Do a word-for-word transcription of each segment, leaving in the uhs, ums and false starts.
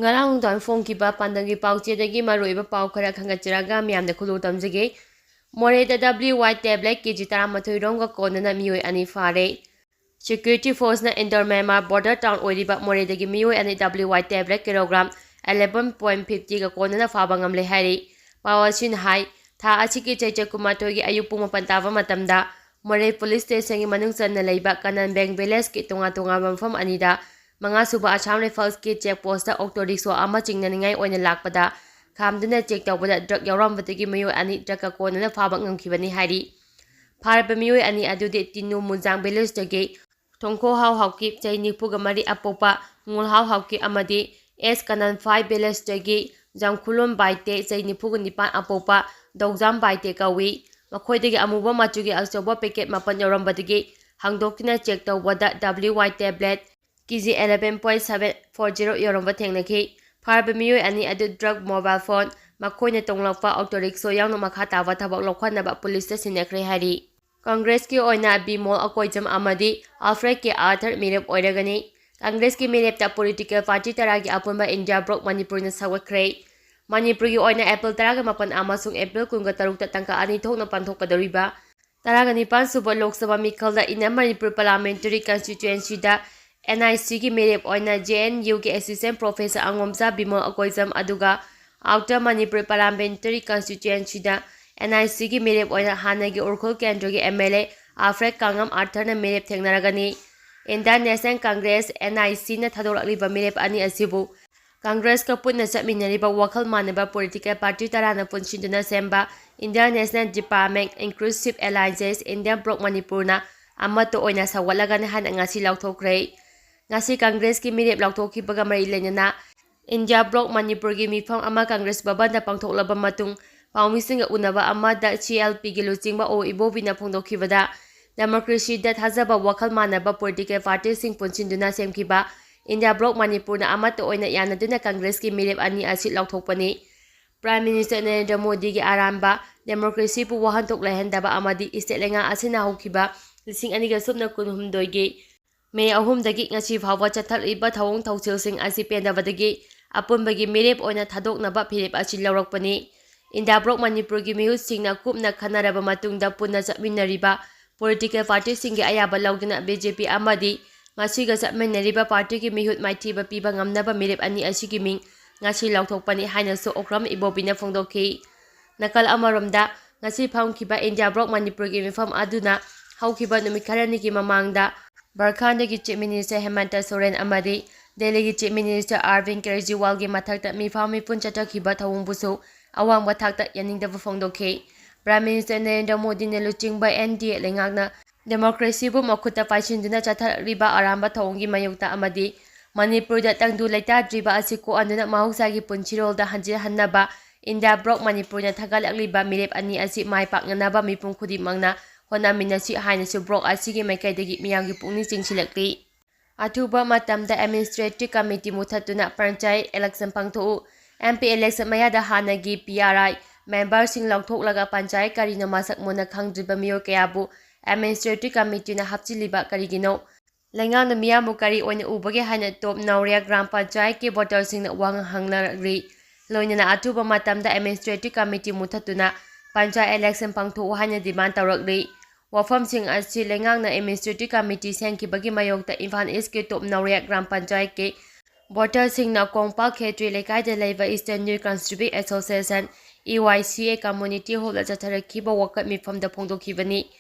ꯉꯔꯥꯡ ꯅꯨꯡꯗꯥꯡ ꯐꯣꯡꯈꯤꯕ ꯄꯥꯟꯗꯝꯒꯤ ꯄꯥꯎꯆꯦꯗꯒꯤ ꯃꯔꯨꯑꯣꯏꯕ ꯄꯥꯎ ꯈꯔ ꯈꯟꯒꯠꯆꯔꯒ ꯃꯤꯌꯥꯝꯗ ꯈꯨꯂꯨ ꯇꯝꯖꯒꯦ꯫ ꯃꯣꯔꯦꯗ W Y tablet K G ꯇꯔꯥꯃꯥꯊꯣꯏ ꯔꯣꯝꯒ ꯀꯣꯟꯅꯅ ꯃꯤꯑꯣꯏ ꯑꯅꯤ ꯐꯥꯔꯦ꯫ Security force ꯅ Indo Myanmar border town ꯑꯣꯏꯔꯤꯕ ꯃꯣꯔꯦꯗꯒꯤ ꯃꯤꯑꯣꯏ ꯑꯅꯤ W Y tablet kilogram eleven point fifty ꯒ ꯀꯣꯟꯅꯅ ꯐꯥꯕ ꯉꯝꯂꯦ ꯍꯥꯏꯔꯤ꯫ ꯄꯥꯎ ꯑꯁꯤꯅ ꯍꯥꯏ, ꯊꯥ ꯑꯁꯤꯒꯤ ꯆꯩꯆꯠ ꯀꯨꯟꯃꯥꯊꯣꯏꯒꯤ ꯑꯌꯨꯛ ꯄꯨꯡ ꯃꯥꯄꯟ ꯇꯥꯕ ꯃꯇꯝꯗ ꯃꯣꯔꯦ police station ꯒꯤ ꯃꯅꯨꯡ ꯆꯟꯅ ꯂꯩꯕ ꯀꯅꯟ ꯕꯦꯡ village ꯀꯤ ꯇꯣꯉꯥꯟ ꯇꯣꯉꯥꯟꯕ ꯃꯐꯝ ꯑꯅꯤꯗ ꯃꯉꯥ ꯁꯨꯕ Assam Rifles ꯀꯤ check post ꯇ auto rickshaw ꯑꯃ ꯆꯤꯡꯅꯅꯤꯡꯉꯥꯏ ꯑꯣꯏꯅ ꯂꯥꯛꯄꯗ ꯈꯥꯝꯗꯨꯅ check ꯇꯧꯕꯗ drug ꯌꯥꯎꯔꯝꯕꯗꯒꯤ ꯃꯤꯑꯣꯏ ꯑꯅꯤ drug ꯀ ꯀꯣꯟꯅꯅ ꯐꯥꯕ ꯉꯝꯈꯤꯕꯅꯤ ꯍꯥꯏꯔꯤ꯫ ꯐꯥꯔꯕ ꯃꯤꯑꯣꯏ ꯑꯅꯤ ꯑꯗꯨꯗꯤ ꯇꯤꯅꯨ ꯃꯨꯟꯖꯥꯡ village ꯇꯒꯤ ꯊꯣꯡꯈꯣ ꯍꯥꯎ ꯍꯥꯎꯀꯤꯞ, ꯆꯍꯤ ꯅꯤꯐꯨꯒ ꯃꯔꯤ ꯑꯄꯣꯛꯄ ꯉꯨꯜ ꯍꯥꯎ ꯍꯥꯎꯀꯤꯞ ꯑꯃꯗꯤ ꯑꯦꯁ ꯀꯅꯟ ꯐꯥꯏꯚ village ꯇꯒꯤ ꯖꯥꯝꯈꯨꯂꯣꯟ ꯕꯥꯏꯇꯦ, ꯆꯍꯤ ꯅꯤꯐꯨꯒ ꯅꯤꯄꯥꯟ ꯑꯄꯣꯛꯄ ꯗꯧꯖꯥꯝ ꯕꯥꯏꯇꯦ ꯀꯧꯏ꯫ ꯃꯈꯣꯏꯗꯒꯤ ꯑꯃꯨꯕ ꯃꯆꯨꯒꯤ ꯑꯆꯧꯕ packet ꯃꯥꯄꯟ ꯌꯧꯔꯝꯕꯗꯒꯤ ꯍꯥꯡꯗꯣꯛꯇꯨꯅ check ꯇꯧꯕꯗ W Y tablet K G eleven point seven four zero ꯌꯧꯔꯝꯕ ꯊꯦꯡꯅꯈꯤ꯫ ꯐꯥꯔꯕ ꯃꯤꯑꯣꯏ ꯑꯅꯤ ꯑꯗꯨ drug, mobile phone, ꯃꯈꯣꯏꯅ ꯇꯣꯡꯂꯛꯄ auto rickshaw ꯌꯥꯎꯅ ꯃꯈꯥ ꯇꯥꯕ ꯊꯕꯛ ꯂꯧꯈꯠꯅꯕ police ꯇ ꯁꯤꯟꯅꯈ꯭ꯔꯦ ꯍꯥꯏꯔꯤ꯫ Congress ꯀꯤ ꯑꯣꯏꯅ ꯕꯤꯃꯣꯜ ꯑꯀꯣꯏꯖꯝ ꯑꯃꯗꯤ ꯑꯜꯐ꯭ꯔꯦꯗ ꯀꯦ ꯑꯥꯔꯊꯔ ꯃꯤꯔꯦꯞ ꯑꯣꯏꯔꯒꯅꯤ꯫ Congress ꯀꯤ ꯃꯤꯔꯦꯞꯇ political party ꯇꯔꯥꯒꯤ ꯑꯄꯨꯟꯕ India Bloc ꯃꯅꯤꯄꯨꯔꯅ ꯁꯧꯒꯠꯈ꯭ꯔꯦ꯫ ꯃꯅꯤꯄꯨꯔꯒꯤ ꯑꯣꯏꯅ April ꯇꯔꯥꯒ ꯃꯥꯄꯟ ꯑꯃꯁꯨꯡ April ꯀꯨꯟꯒ ꯇꯔꯨꯛꯇ ꯇꯥꯡꯀꯛ ꯑꯅꯤ ꯊꯣꯛꯅ ꯄꯥꯡꯊꯣꯛꯀꯗꯧꯔꯤꯕ ꯇꯔꯥꯒ ꯅꯤꯄꯥꯟ ꯁꯨꯕ Lok Sabha ꯃꯤꯈꯜꯗ Inner Manipur Parliamentary Constituency the N I C ꯒꯤ ꯃꯤꯔꯦꯞ ꯑꯣꯏꯅ J N U ꯒꯤ Assistant Professor ꯑꯉꯣꯝꯆꯥ ꯕꯤꯃꯣꯜ ꯑꯀꯣꯏꯖꯝ ꯑꯗꯨꯒ Outer Manipur Parliamentary Constituency the N I C ꯒꯤ ꯃꯤꯔꯦꯞ ꯑꯣꯏꯅ ꯍꯥꯟꯅꯒꯤ ꯎꯔꯈꯨꯜ ꯀꯦꯟꯗ꯭ꯔꯒꯤ M L A ꯑꯜꯐ꯭ꯔꯦꯗ ꯀꯥꯡꯉꯝ ꯑꯥꯔꯊꯔꯅ ꯃꯤꯔꯦꯞ ꯊꯦꯡꯅꯔꯒꯅꯤ꯫ Indian National Congress, N I C ꯅ ꯊꯥꯗꯣꯔꯛꯂꯤꯕ ꯃꯤꯔꯦꯞ ꯑꯅꯤ ꯑꯁꯤꯕꯨ Congress ꯀ ꯄꯨꯟꯅ ꯆꯠꯃꯤꯟꯅꯔꯤꯕ ꯋꯥꯈꯜ ꯃꯥꯟꯅꯕ political party ꯇꯔꯥꯅ ꯄꯨꯟꯁꯤꯟꯗꯨꯅ ꯁꯦꯝꯕ Indian National Development Inclusive Alliance, India Bloc ꯃꯅꯤꯄꯨꯔꯅ ꯑꯃꯠꯇ ꯑꯣꯏꯅ ꯁꯧꯒꯠꯂꯒꯅꯤ ꯍꯥꯏꯅ ꯉꯁꯤ ꯂꯥꯎꯊꯣꯛꯈ꯭ꯔꯦ꯫ ꯉꯁꯤ Congress ꯀꯤ ꯃꯤꯔꯦꯞ ꯂꯥꯎꯊꯣꯛꯈꯤꯕꯒ ꯃꯔꯤ ꯂꯩꯅꯅ India Bloc ꯃꯅꯤꯄꯨꯔꯒꯤ ꯃꯤꯐꯝ ꯑꯃ Congress ꯚꯕꯟꯗ ꯄꯥꯡꯊꯣꯛꯂꯕ ꯃꯇꯨꯡ ꯄꯥꯎꯃꯤꯁꯤꯡꯒ ꯎꯅꯕ ꯑꯃꯗ C L P ꯒꯤ ꯂꯨꯆꯤꯡꯕ ꯑꯣ ꯏꯕꯣꯕꯤꯅ ꯐꯣꯡꯗꯣꯛꯈꯤꯕꯗ, democracy ꯗ ꯊꯥꯖꯕ, ꯋꯥꯈꯜ ꯃꯥꯟꯅꯕ political party ꯁꯤꯡ ꯄꯨꯟꯁꯤꯟꯗꯨꯅ ꯁꯦꯝꯈꯤꯕ India Bloc ꯃꯅꯤꯄꯨꯔꯅ ꯑꯃꯠꯇ ꯑꯣꯏꯅ ꯌꯥꯅꯗꯨꯅ Congress ꯀꯤ ꯃꯤꯔꯦꯞ ꯑꯅꯤ ꯑꯁꯤ ꯂꯥꯎꯊꯣꯛꯄꯅꯤ꯫ Prime Minister ꯅꯔꯦꯟꯗ꯭ꯔ ꯃꯣꯗꯤꯒꯤ ꯑꯔꯥꯟꯕ democracy ꯕꯨ ꯋꯥꯍꯟꯊꯣꯛ ꯂꯩꯍꯟꯗꯕ ꯑꯃꯗꯤ state ꯂꯩꯉꯥꯛ ꯑꯁꯤꯅ ꯍꯧꯈꯤꯕ ꯂꯤꯁꯤꯡ ꯑꯅꯤꯒ ꯁꯨꯞꯅ ꯀꯨꯟꯍꯨꯝꯗꯣꯏꯒꯤ May ꯑꯍꯨꯝꯗꯒꯤ ꯉꯁꯤ ꯐꯥꯎꯕ ꯆꯠꯊꯔꯛꯂꯤꯕ ꯊꯧꯑꯣꯡ ꯊꯧꯁꯤꯜꯁꯤꯡ ꯑꯁꯤ ꯄꯦꯟꯗꯕꯗꯒꯤ ꯑꯄꯨꯟꯕꯒꯤ ꯃꯤꯔꯦꯞ ꯑꯣꯏꯅ ꯊꯥꯗꯣꯛꯅꯕ ꯐꯤꯔꯦꯞ ꯑꯁꯤ ꯂꯧꯔꯛꯄꯅꯤ꯫ ꯏꯟꯗꯤꯌꯥ ꯕ꯭ꯂꯣꯛ ꯃꯅꯤꯄꯨꯔꯒꯤ ꯃꯤꯍꯨꯠꯁꯤꯡꯅ ꯀꯨꯞꯅ ꯈꯟꯅꯔꯕ ꯃꯇꯨꯡꯗ ꯄꯨꯟꯅ ꯆꯠꯃꯤꯟꯅꯔꯤꯕ ꯄꯣꯂꯤꯇꯤꯀꯦꯜ ꯄꯥꯔꯇꯤꯁꯤꯡꯒꯤ ꯑꯌꯥꯕ ꯂꯧꯗꯨꯅ ꯕꯤ ꯖꯦ ꯄꯤ ꯑꯃꯗꯤ ꯉꯁꯤꯒ ꯆꯠꯃꯤꯟꯅꯔꯤꯕ ꯄꯥꯔꯇꯤꯒꯤ ꯃꯤꯍꯨꯠ ꯃꯥꯏꯊꯤꯕ ꯄꯤꯕ ꯉꯝꯅꯕ ꯃꯤꯔꯦꯞ ꯑꯅꯤ ꯑꯁꯤꯒꯤ ꯃꯤꯡ ꯉꯁꯤ ꯂꯥꯎꯊꯣꯛꯄꯅꯤ ꯍꯥꯏꯅꯁꯨ ꯑꯣꯀ꯭ꯔꯝ ꯏꯕꯣꯕꯤꯅ ꯐꯣꯡꯗꯣꯛꯈꯤ꯫ ꯅꯥꯀꯜ ꯑꯃꯔꯣꯝꯗ, ꯉꯁꯤ ꯐꯝꯈꯤꯕ ꯏꯟꯗꯤꯌꯥ ꯕ꯭ꯂꯣꯛ ꯃꯅꯤꯄꯨꯔꯒꯤ ꯃꯤꯐꯝ ꯑꯗꯨꯅ ꯍꯧꯈꯤꯕ ꯅꯨꯃꯤꯠ ꯈꯔꯅꯤꯒꯤ ꯃꯃꯥꯡꯗ ꯕꯔꯈꯥꯟꯗꯒꯤ ꯆꯤꯐ ꯃꯤꯅꯤꯁꯇꯔ ꯍꯦꯃꯟꯇ ꯁꯣꯔꯦꯟ ꯑꯃꯗꯤ ꯗꯦꯜꯂꯤꯒꯤ ꯆꯤꯐ ꯃꯤꯅꯤꯁꯇꯔ ꯑꯔꯕꯤꯟ ꯀꯦꯖ꯭ꯔꯤꯋꯥꯜꯒꯤ ꯃꯊꯛꯇ ꯃꯤꯐꯝ ꯃꯤꯄꯨꯟ ꯆꯠꯊꯈꯤꯕ ꯊꯧꯑꯣꯡꯕꯨꯁꯨ ꯑꯋꯥꯡꯕ ꯊꯥꯛꯇ ꯌꯥꯅꯤꯡꯗꯕ ꯐꯣꯡꯗꯣꯛꯈꯤ꯫ ꯄ꯭ꯔꯥꯏꯝ ꯃꯤꯅꯤꯁꯇꯔ ꯅꯔꯦꯟꯗ꯭ꯔ ꯃꯣꯗꯤꯅ ꯂꯨꯆꯤꯡꯕ ꯑꯦꯟ ꯗꯤ ꯑꯦ ꯂꯩꯉꯥꯛꯅ ꯗꯦꯃꯣꯀ꯭ꯔꯦꯁꯤꯕꯨ ꯃꯈꯨꯠꯇ ꯄꯥꯏꯁꯤꯟꯗꯨꯅ ꯆꯠꯊꯔꯛꯂꯤꯕ ꯑꯔꯥꯟꯕ ꯊꯧꯑꯣꯡꯒꯤ ꯃꯥꯌꯣꯛꯇ ꯑꯃꯗꯤ ꯃꯅꯤꯄꯨꯔꯗ ꯇꯪꯗꯨ ꯂꯩꯇꯥꯗ꯭ꯔꯤꯕ ꯑꯁꯤ ꯀꯣꯛꯍꯟꯗꯨꯅ ꯃꯍꯧꯁꯥꯒꯤ ꯄꯨꯟꯁꯤꯔꯣꯜꯗ ꯍꯟꯖꯤꯜꯍꯟꯅꯕ ꯏꯟꯗꯤꯌꯥ ꯕ꯭ꯂꯣꯛ ꯃꯅꯤꯄꯨꯔꯅ ꯊꯥꯒꯠꯂꯛꯂꯤꯕ ꯃꯤꯔꯦꯞ ꯑꯅꯤ ꯑꯁꯤ ꯃꯥꯏ ꯄꯥꯛꯅꯅꯕ ꯃꯤꯄꯨꯝ ꯈꯨꯗꯤꯡꯃꯛꯅ ꯍꯣꯠꯅꯃꯤꯟꯅꯁꯤ ꯍꯥꯏꯅꯁꯨ ꯕ꯭ꯂꯣꯛ ꯑꯁꯤꯒꯤ ꯃꯥꯏꯀꯩꯗꯒꯤ ꯃꯤꯌꯥꯝꯒꯤ ꯄꯨꯛꯅꯤꯡ ꯆꯤꯡꯁꯤꯜꯂꯛꯂꯤ꯫ ꯑꯊꯨꯕ ꯃꯇꯝꯗ ꯑꯦꯗꯃꯤꯅꯤꯁꯇ꯭ꯔꯦꯇꯤꯚ ꯀꯃꯤꯇꯤ ꯃꯨꯊꯠꯇꯨꯅ ꯄꯟꯆꯥꯌꯠ ꯏꯂꯦꯛꯁꯟ ꯄꯥꯡꯊꯣꯛꯎ꯫ ꯑꯦꯝ ꯄꯤ ꯏꯂꯦꯛꯁꯟ ꯃꯌꯥꯗ ꯍꯥꯟꯅꯒꯤ ꯄꯤ ꯑꯥꯔ ꯑꯥꯏ ꯃꯦꯝꯕꯔꯁꯤꯡ ꯂꯧꯊꯣꯛꯂꯒ ꯄꯟꯆꯥꯌꯠ ꯀꯔꯤꯅꯣ ꯃꯁꯛ ꯃꯨꯟꯅ ꯈꯪꯗ꯭ꯔꯤꯕ ꯃꯤꯑꯣꯏ ꯀꯌꯥꯕꯨ ꯑꯦꯗꯃꯤꯅꯤꯁꯇ꯭ꯔꯦꯇꯤꯚ ꯀꯃꯤꯇꯤꯅ ꯍꯥꯞꯆꯤꯜꯂꯤꯕ ꯀꯔꯤꯒꯤꯅꯣ? ꯂꯩꯉꯥꯛꯅ ꯃꯤꯌꯥꯝꯕꯨ ꯀꯔꯤ ꯑꯣꯏꯅ ꯎꯕꯒꯦ ꯍꯥꯏꯅ ꯇꯣꯞ ꯅꯥꯎꯔꯤꯌꯥ ꯒ꯭ꯔꯥꯝ ꯄꯟꯆꯥꯌꯠꯀꯤ ꯚꯣꯇꯔꯁꯤꯡꯅ ꯋꯥꯍꯪ ꯍꯪꯅꯔꯛꯂꯤ꯫ ꯂꯣꯏꯅꯅ ꯑꯊꯨꯕ ꯃꯇꯝꯗ ꯑꯦꯗꯃꯤꯅꯤꯁꯇ꯭ꯔꯦꯇꯤꯚ ꯀꯃꯤꯇꯤ ꯃꯨꯊꯠꯇꯨꯅ ꯄꯟꯆꯥꯌꯠ ꯏꯂꯦꯛꯁꯟ ꯄꯥꯡꯊꯣꯛꯎ ꯍꯥꯏꯅ ꯗꯤꯃꯥꯟ ꯇꯧꯔꯛꯂꯤ꯫ ꯋꯥꯐꯝꯁꯤꯡ ꯑꯁꯤ ꯂꯩꯉꯥꯛꯅ ꯑꯦꯗꯃꯤꯅꯤꯁꯇ꯭ꯔꯦꯇꯤꯚ ꯀꯃꯤꯇꯤ ꯁꯦꯝꯈꯤꯕꯒꯤ ꯃꯥꯌꯣꯛꯇ ꯏꯝꯐꯥꯜ ꯏꯁꯀꯤ ꯇꯣꯞ ꯅꯥꯎꯔꯤꯌꯥ ꯒ꯭ꯔꯥꯝ ꯄꯟꯆꯥꯌꯠꯀꯤ ꯚꯣꯇꯔꯁꯤꯡꯅ ꯀꯣꯡꯄꯥꯜ ꯈꯦꯇ꯭ꯔꯤ ꯂꯩꯀꯥꯏꯗ ꯂꯩꯕ ꯏꯁꯇꯔꯟ ꯌꯨꯠ ꯀꯟꯁꯇ꯭ꯔꯤꯕ꯭ꯌꯨꯠ ꯑꯦꯁꯣꯁꯤꯌꯦꯁꯟ, ꯏ ꯋꯥꯏ ꯁꯤ ꯑꯦ, ꯀꯝꯃ꯭ꯌꯨꯅꯤꯇꯤ ꯍꯣꯜꯗ ꯆꯠꯊꯔꯛꯈꯤꯕ ꯋꯥꯀꯠ ꯃꯤꯐꯝꯗ ꯐꯣꯡꯗꯣꯛꯈꯤꯕꯅꯤ꯫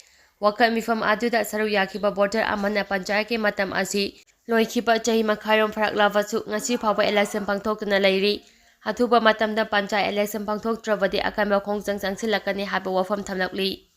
ꯋꯥꯀꯠ ꯃꯤꯐꯝ ꯑꯗꯨꯗ ꯁꯔꯨꯛ ꯌꯥꯈꯤꯕ ꯚꯣꯇꯔ ꯑꯃꯅ ꯄꯟꯆꯥꯌꯠꯀꯤ ꯃꯇꯝ ꯑꯁꯤ ꯂꯣꯏꯈꯤꯕ ꯆꯍꯤ ꯃꯈꯥꯏꯔꯣꯝ ꯐꯥꯔꯛꯂꯕꯁꯨ ꯉꯁꯤ ꯐꯥꯎꯕ ꯏꯂꯦꯛꯁꯟ ꯄꯥꯡꯊꯣꯛꯇꯨꯅ ꯂꯩꯔꯤ꯫ ꯑꯊꯨꯕ ꯃꯇꯝꯗ ꯄꯟꯆꯥꯌꯠ ꯏꯂꯦꯛꯁꯟ ꯄꯥꯡꯊꯣꯛꯇ꯭ꯔꯕꯗꯤ ꯑꯀꯟꯕ ꯈꯣꯡꯖꯪ ꯆꯪꯁꯤꯜꯂꯛꯀꯅꯤ ꯍꯥꯏꯕ ꯋꯥꯐꯝ ꯊꯝꯂꯛꯂꯤ꯫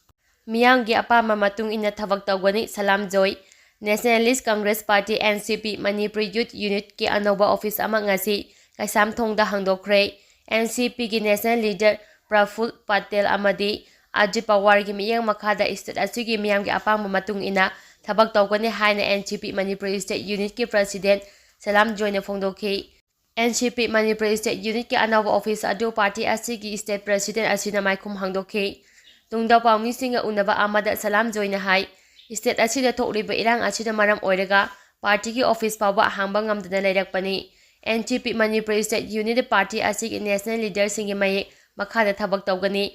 ꯃꯤꯌꯥꯝꯒꯤ ꯑꯄꯥꯝꯕ ꯃꯇꯨꯡ ꯏꯟꯅ ꯊꯕꯛ ꯇꯧꯒꯅꯤ, Salam Joy. Nationalist Congress party, N C P, Manipuri ꯌꯨꯠ ꯌꯨꯅꯤꯠꯀꯤ ꯑꯅꯧꯕ ꯑꯣꯐꯤꯁ ꯑꯃ ꯉꯁꯤ ꯀꯩꯁꯥꯝꯊꯣꯡꯗ ꯍꯥꯡꯗꯣꯛꯈ꯭ꯔꯦ꯫ ꯑꯦꯟ ꯁꯤ ꯄꯤꯒꯤ ꯅꯦꯁꯅꯦꯜ ꯂꯤꯗꯔ ꯄ꯭ꯔꯐꯨꯜ ꯄꯇꯦꯜ ꯑꯃꯗꯤ ꯑꯖꯤꯠ ꯄꯋꯥꯔꯒꯤ ꯃꯤꯠꯌꯦꯡ ꯃꯈꯥꯗ ꯁ꯭ꯇꯦꯠ ꯑꯁꯤꯒꯤ ꯃꯤꯌꯥꯝꯒꯤ ꯑꯄꯥꯝꯕ ꯃꯇꯨꯡ ꯏꯟꯅ ꯊꯕꯛ ꯇꯧꯒꯅꯤ ꯍꯥꯏꯅ and C P Manipuri state ꯌꯨꯅꯤꯠꯀꯤ president ꯁꯂꯥꯝ ꯖꯣꯏꯅ ꯐꯣꯡꯗꯣꯛꯈꯤ꯫ And C P Manipuri state ꯌꯨꯅꯤꯠꯀꯤ ꯑꯅꯧꯕ ꯑꯣꯐꯤꯁ ꯑꯗꯨ ꯄꯥꯔꯇꯤ ꯑꯁꯤꯒꯤ ꯁ꯭ꯇꯦꯠ ꯄ꯭ꯔꯁꯤꯗꯦꯟꯠ ꯑꯁꯤꯅ ꯃꯥꯏꯈꯨꯝ ꯍꯥꯡꯗꯣꯛꯈꯤ꯫ ꯇꯨꯡꯗ ꯄꯥꯎꯃꯤꯁꯤꯡꯒ ꯎꯅꯕ ꯑꯃꯗ ꯁꯂꯥꯝ ꯖꯣꯏꯅ ꯍꯥꯏ, ꯁ꯭ꯇꯦꯠ ꯑꯁꯤꯗ ꯊꯣꯛꯂꯤꯕ ꯏꯔꯥꯡ ꯑꯁꯤꯅ ꯃꯔꯝ ꯑꯣꯏꯔꯒ ꯄꯥꯔꯇꯤꯒꯤ ꯑꯣꯐꯤꯁ ꯐꯥꯎꯕ ꯍꯥꯡꯕ ꯉꯝꯗꯅ ꯂꯩꯔꯛꯄꯅꯤ꯫ And C P Manipur State Unity Party ꯑꯁꯤꯒꯤ national leaderꯁꯤꯡꯒꯤ ꯃꯌꯦꯛ ꯃꯈꯥꯗ ꯊꯕꯛ ꯇꯧꯒꯅꯤ꯫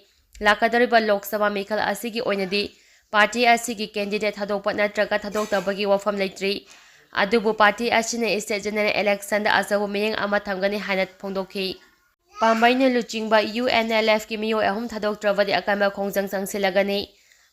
ꯂꯥꯛꯀꯗꯧꯔꯤꯕ ꯂꯣꯛ ꯁꯚꯥ ꯃꯤꯈꯜ ꯑꯁꯤꯒꯤ ꯑꯣꯏꯅꯗꯤ party ꯑꯁꯤꯒꯤ candidate ꯊꯥꯗꯣꯛꯄ ꯅꯠꯇ꯭ꯔꯒ ꯊꯥꯗꯣꯛꯇꯕꯒꯤ ꯋꯥꯐꯝ ꯂꯩꯇ꯭ꯔꯤ꯫ ꯑꯗꯨꯕꯨ party ꯑꯁꯤꯅ state general electionꯗ ꯑꯆꯧꯕ ꯃꯤꯠꯌꯦꯡ ꯑꯃ ꯊꯝꯒꯅꯤ ꯍꯥꯏꯅ ꯐꯣꯡꯗꯣꯛꯈꯤ꯫ ꯄꯥꯝꯕꯩꯅ ꯂꯨꯆꯤꯡꯕ UNLFꯀꯤ ꯃꯤꯑꯣꯏ ꯑꯍꯨꯝ ꯊꯥꯗꯣꯛꯇ꯭ꯔꯕꯗꯤ ꯑꯀꯟꯕ ꯈꯣꯡꯖꯪ ꯆꯪꯁꯤꯜꯂꯒꯅꯤ꯫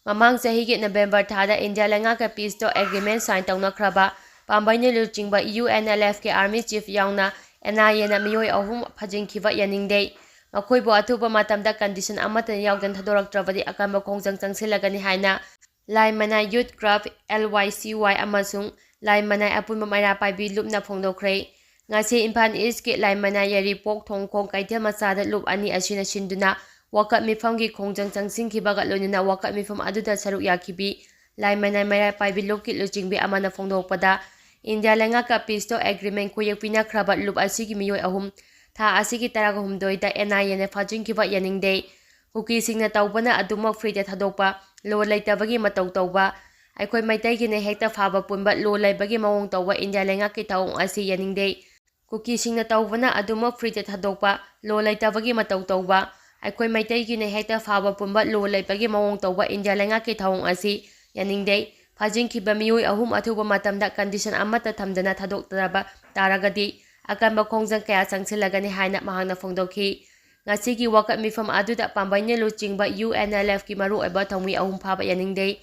ꯃꯃꯥꯡ ꯆꯍꯤꯒꯤ November ꯊꯥꯗ ꯏꯟꯗꯤꯌꯥ ꯂꯩꯉꯥꯛꯀ peace talk agreement sign ꯇꯧꯅꯈ꯭ꯔꯕ ꯄꯥꯝꯕꯩꯅ ꯂꯨꯆꯤꯡꯕ UNLFꯀꯤ army chief ꯌꯥꯎꯅ NIAꯅ ꯃꯤꯑꯣꯏ ꯑꯍꯨꯝ ꯐꯥꯖꯤꯟꯈꯤꯕ ꯌꯥꯅꯤꯡꯗꯦ꯫ ꯃꯈꯣꯏꯕꯨ ꯑꯊꯨꯕ ꯃꯇꯝꯗ condition ꯑꯃꯠꯇ ꯌꯥꯎꯗꯅ ꯊꯥꯗꯣꯔꯛꯇ꯭ꯔꯕꯗꯤ ꯑꯀꯟꯕ ꯈꯣꯡꯖꯪ ꯆꯪꯁꯤꯜꯂꯒꯅꯤ ꯍꯥꯏꯅ ꯂꯥꯏꯃꯅꯥꯏ Youth Club, LYCY, ꯑꯃꯁꯨꯡ ꯂꯥꯏꯃꯅꯥꯏ ꯑꯄꯨꯟꯕ ꯃꯩꯔꯥ ꯄꯥꯏꯕꯤ ꯂꯨꯞꯅ ꯐꯣꯡꯗꯣꯛꯈ꯭ꯔꯦ꯫ ꯉꯁꯤ ꯏꯝꯐꯥꯜ Eastꯀꯤ ꯂꯥꯏꯃꯅꯥꯏ ꯌꯥꯏꯔꯤꯄꯣꯛ ꯊꯣꯡꯈꯣꯡ ꯀꯩꯊꯦꯜ ꯃꯆꯥꯗ ꯂꯨꯞ ꯑꯅꯤ ꯑꯁꯤꯅ ꯁꯤꯟꯗꯨꯅ ꯋꯥꯀꯠ ꯃꯤꯐꯝꯒꯤ ꯈꯣꯡꯖꯪ ꯆꯪꯁꯤꯟꯈꯤꯕꯒ ꯂꯣꯏꯅꯅ ꯋꯥꯀꯠ ꯃꯤꯐꯝ ꯑꯗꯨꯗ ꯁꯔꯨꯛ ꯌꯥꯈꯤꯕꯤ ꯂꯥꯏꯃꯅꯥꯏ ꯃꯩꯔꯥ ꯄꯥꯏꯕꯤ ꯂꯨꯞꯀꯤ ꯂꯨꯆꯤꯡꯕꯤ ꯑꯃꯅ ꯐꯣꯡꯗꯣꯛꯄꯗ, ꯏꯟꯗꯤꯌꯥ ꯂꯩꯉꯥꯛꯀ peace talk agreement ꯈꯨꯌꯦꯛ ꯄꯤꯅꯈ꯭ꯔꯕ ꯂꯨꯞ ꯑꯁꯤꯒꯤ ꯃꯤꯑꯣꯏ ꯑꯍꯨꯝ ꯊꯥ ꯑꯁꯤꯒꯤ ꯇꯔꯥꯍꯨꯝꯗꯣꯏꯗ NIAꯅ ꯐꯥꯖꯤꯟꯈꯤꯕ ꯌꯥꯅꯤꯡꯗꯦ꯫ ꯀꯨꯀꯤꯁꯤꯡꯅ ꯇꯧꯕꯅ ꯑꯗꯨꯃꯛ freeꯗ ꯊꯥꯗꯣꯛꯄ, law ꯂꯩꯇꯕꯒꯤ ꯃꯇꯧ ꯇꯧꯕ, ꯑꯩꯈꯣꯏ ꯃꯩꯇꯩꯒꯤꯅ ꯍꯦꯛꯇ ꯐꯥꯕ ꯄꯨꯟꯕ law ꯂꯩꯕꯒꯤ ꯃꯑꯣꯡ ꯇꯧꯕ ꯏꯟꯗꯤꯌꯥ ꯂꯩꯉꯥꯛꯀꯤ ꯊꯧꯑꯣꯡ ꯑꯁꯤ ꯌꯥꯅꯤꯡꯗꯦ꯫ ꯀꯨꯀꯤꯁꯤꯡꯅ ꯇꯧꯕꯅ ꯑꯗꯨꯃꯛ freeꯗ ꯊꯥꯗꯣꯛꯄ, law ꯂꯩꯇꯕꯒꯤ ꯃꯇꯧ ꯇꯧꯕ, ꯑꯩꯈꯣꯏ ꯃꯩꯇꯩꯒꯤꯅ ꯍꯦꯛꯇ ꯐꯥꯕ ꯄꯨꯟꯕ law ꯂꯩꯕꯒꯤ ꯃꯑꯣꯡ ꯇꯧꯕ ꯏꯟꯗꯤꯌꯥ ꯂꯩꯉꯥꯛꯀꯤ ꯊꯧꯑꯣꯡ ꯑꯁꯤ ꯌꯥꯅꯤꯡꯗꯦ꯫ ꯐꯥꯖꯤꯟꯈꯤꯕ ꯃꯤꯑꯣꯏ ꯑꯍꯨꯝ ꯑꯊꯨꯕ ꯃꯇꯝꯗ condition ꯑꯃꯠꯇ ꯊꯝꯗꯅ ꯊꯥꯗꯣꯛꯇꯕ ꯇꯥꯔꯒꯗꯤ ꯑꯀꯟꯕ ꯈꯣꯡꯖꯪ ꯀꯌꯥ ꯆꯪꯁꯤꯜꯂꯒꯅꯤ ꯍꯥꯏꯅ ꯃꯍꯥꯛꯅ ꯐꯣꯡꯗꯣꯛꯈꯤ꯫ ꯉꯁꯤꯒꯤ ꯋꯥꯀꯠ ꯃꯤꯐꯝ ꯑꯗꯨꯗ ꯄꯥꯝꯕꯩꯅ ꯂꯨꯆꯤꯡꯕ UNLFꯀꯤ ꯃꯔꯨꯑꯣꯏꯕ ꯊꯧꯃꯤ ꯑꯍꯨꯝ ꯐꯥꯕ ꯌꯥꯅꯤꯡꯗꯦ꯫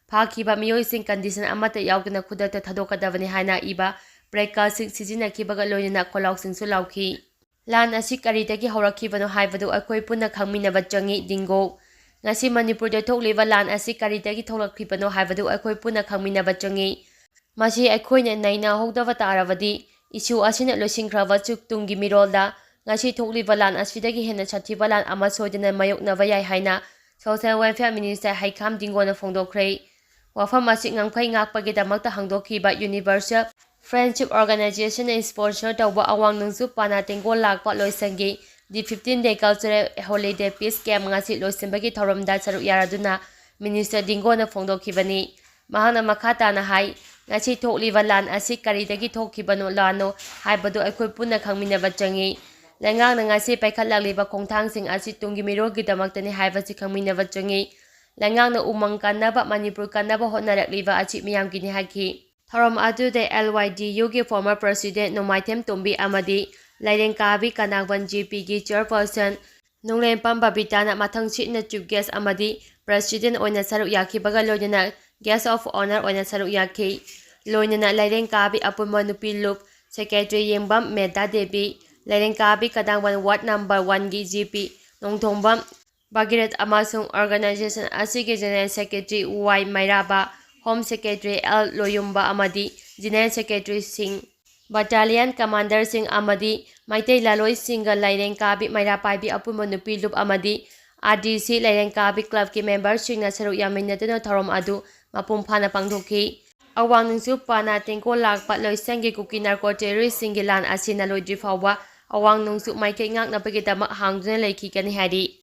ꯐꯥꯈꯤꯕ ꯃꯤꯑꯣꯏꯁꯤꯡ condition ꯑꯃꯠꯇ ꯌꯥꯎꯗꯅ ꯈꯨꯗꯛꯇ ꯊꯥꯗꯣꯛꯀꯗꯕꯅꯤ ꯍꯥꯏꯅ ꯏꯕ placardꯁꯤꯡ ꯁꯤꯖꯤꯟꯅꯈꯤꯕꯒ ꯂꯣꯏꯅꯅ ꯈꯣꯜꯂꯥꯎꯁꯤꯡꯁꯨ ꯂꯥꯎꯈꯤ꯫ ꯂꯥꯟ ꯑꯁꯤ ꯀꯔꯤꯗꯒꯤ ꯍꯧꯔꯛꯈꯤꯕꯅꯣ ꯍꯥꯏꯕꯗꯨ ꯑꯩꯈꯣꯏ ꯄꯨꯟꯅ ꯈꯪꯃꯤꯟꯅꯕ ꯆꯪꯏ, ꯗꯤꯡꯒꯣ꯫ ꯉꯁꯤ ꯃꯅꯤꯄꯨꯔꯗ ꯊꯣꯛꯂꯤꯕ ꯂꯥꯟ ꯑꯁꯤ ꯀꯔꯤꯗꯒꯤ ꯊꯣꯛꯂꯛꯈꯤꯕꯅꯣ ꯍꯥꯏꯕꯗꯨ ꯑꯩꯈꯣꯏ ꯄꯨꯟꯅ ꯈꯪꯃꯤꯟꯅꯕ ꯆꯪꯏ꯫ ꯃꯁꯤ ꯑꯩꯈꯣꯏꯅ ꯅꯩꯅꯍꯧꯗꯕ ꯇꯥꯔꯕꯗꯤ, issue ꯑꯁꯤꯅ ꯂꯣꯏꯁꯤꯟꯈ꯭ꯔꯕꯁꯨ ꯇꯨꯡꯒꯤ ꯃꯤꯔꯣꯜꯗ ꯉꯁꯤ ꯊꯣꯛꯂꯤꯕ ꯂꯥꯟ ꯑꯁꯤꯗꯒꯤ ꯍꯦꯟꯅ ꯁꯥꯊꯤꯕ ꯂꯥꯟ ꯑꯃ ꯁꯣꯏꯗꯅ ꯃꯥꯌꯣꯛꯅꯕ ꯌꯥꯏ ꯍꯥꯏꯅ Social Welfare Minister ꯍꯩꯈꯥꯝ ꯗꯤꯡꯒꯣꯅ ꯐꯣꯡꯗꯣꯛꯈ꯭ꯔꯦ꯫ ꯋꯥꯐꯝ ꯑꯁꯤ ꯉꯝꯈꯩ ꯉꯥꯛꯄꯒꯤꯗꯃꯛꯇ ꯍꯥꯡꯗꯣꯛꯈꯤꯕ Universal Friendship Organizationꯅ sponsor ꯇꯧꯕ ꯑꯋꯥꯡ ꯅꯣꯡꯆꯨꯞ ꯄꯥꯅꯥ ꯇꯦꯡꯒꯣꯜ ꯂꯥꯛꯄ ꯂꯣꯏꯁꯪꯒꯤ the fifteen day cultural holiday peace camp ꯉꯁꯤ ꯂꯣꯏꯁꯤꯟꯕꯒꯤ ꯊꯧꯔꯝꯗ ꯁꯔꯨꯛ ꯌꯥꯔꯗꯨꯅ Minister ꯗꯤꯡꯒꯣꯅ ꯐꯣꯡꯗꯣꯛꯈꯤꯕꯅꯤ꯫ ꯃꯍꯥꯛꯅ ꯃꯈꯥ ꯇꯥꯅ ꯍꯥꯏ, ꯉꯁꯤ ꯊꯣꯛꯂꯤꯕ ꯂꯥꯟ ꯑꯁꯤ ꯀꯔꯤꯗꯒꯤ ꯊꯣꯛꯈꯤꯕꯅꯣ, ꯂꯥꯟꯅꯣ ꯍꯥꯏꯕꯗꯨ ꯑꯩꯈꯣꯏ ꯄꯨꯟꯅ ꯈꯪꯃꯤꯟꯅꯕ ꯆꯪꯏ꯫ ꯂꯩꯉꯥꯛꯅ ꯉꯁꯤ ꯄꯥꯏꯈꯠꯂꯛꯂꯤꯕ ꯈꯣꯡꯊꯥꯡꯁꯤꯡ ꯑꯁꯤ ꯇꯨꯡꯒꯤ ꯃꯤꯔꯣꯜꯒꯤꯗꯃꯛꯇꯅꯤ ꯍꯥꯏꯕꯁꯤ ꯈꯪꯃꯤꯟꯅꯕ ꯆꯪꯏ꯫ ꯂꯩꯉꯥꯛꯅ ꯎꯃꯪ ꯀꯟꯅꯕ, ꯃꯅꯤꯄꯨꯔ ꯀꯟꯅꯕ ꯍꯣꯠꯅꯔꯛꯂꯤꯕ ꯑꯁꯤ ꯃꯤꯌꯥꯝꯒꯤꯅꯤ ꯍꯥꯏꯈꯤ꯫ ꯊꯧꯔꯝ ꯑꯗꯨꯗ L Y D Uꯒꯤ former president ꯅꯣꯡꯃꯥꯏꯊꯦꯝ ꯇꯣꯝꯕꯤ ꯑꯃꯗꯤ ꯂꯥꯏꯔꯦꯟ ꯀꯥꯕꯤ ꯀꯅꯥꯡꯕꯟ G Pꯒꯤ chairperson ꯅꯨꯡꯂꯦꯝꯄꯝ ꯕꯕꯤꯇꯥꯅ ꯃꯊꯪ ꯁꯤꯠꯅ chief guest ꯑꯃꯗꯤ president ꯑꯣꯏꯅ ꯁꯔꯨꯛ ꯌꯥꯈꯤꯕꯒ ꯂꯣꯏꯅꯅ guest of honour ꯑꯣꯏꯅ ꯁꯔꯨꯛ ꯌꯥꯈꯤ꯫ ꯂꯣꯏꯅꯅ ꯂꯥꯏꯔꯦꯟ ꯀꯥꯕꯤ ꯑꯄꯨꯟꯕ ꯅꯨꯄꯤ ꯂꯨꯞ secretary ꯌꯦꯡꯕꯝ ꯃꯦꯗꯥ ꯗꯦꯕꯤ, ꯂꯥꯏꯔꯦꯟ ꯀꯥꯕꯤ ꯀꯗꯥꯡꯕꯟ ward number oneꯒꯤ G P ꯅꯣꯡꯊꯣꯡꯕꯝ ꯚꯥꯒꯤꯔꯠ ꯑꯃꯁꯨꯡ organization ꯑꯁꯤꯒꯤ general secretary Y ꯃꯩꯔꯥꯕ, home secretary L ꯂꯣꯌꯨꯝꯕ ꯑꯃꯗꯤ general secretaryꯁꯤꯡ, battalion commanderꯁꯤꯡ ꯑꯃꯗꯤ ꯃꯩꯇꯩ ꯂꯥꯂꯣꯏꯁꯤꯡꯒ ꯂꯥꯏꯔꯦꯟ ꯀꯥꯕꯤ ꯃꯩꯔꯥ ꯄꯥꯏꯕꯤ ꯑꯄꯨꯟꯕ ꯅꯨꯄꯤ ꯂꯨꯞ ꯑꯃꯗꯤ R D C ꯂꯥꯏꯔꯦꯟ ꯀꯥꯕꯤ clubꯀꯤ memberꯁꯤꯡꯅ ꯁꯔꯨꯛ ꯌꯥꯃꯤꯟꯅꯗꯨꯅ ꯊꯧꯔꯝ ꯑꯗꯨ ꯃꯄꯨꯡ ꯐꯥꯅ ꯄꯥꯡꯊꯣꯛꯈꯤ꯫ ꯑꯋꯥꯡ ꯅꯣꯡꯆꯨꯞ ꯄꯥꯅꯥ ꯇꯦꯡꯀꯣꯜ ꯂꯥꯛꯄ ꯂꯣꯏꯁꯪꯒꯤ ꯀꯨꯀꯤ narco terroristꯁꯤꯡꯒꯤ ꯂꯥꯟ ꯑꯁꯤꯅ ꯂꯣꯏꯗ꯭ꯔꯤ ꯐꯥꯎꯕ ꯑꯋꯥꯡ ꯅꯣꯡꯆꯨꯞ ꯃꯥꯏꯀꯩ ꯉꯥꯛꯅꯕꯒꯤꯗꯃꯛ ꯍꯥꯡꯗꯨꯅ ꯂꯩꯈꯤꯒꯅꯤ ꯍꯥꯏꯔꯤ꯫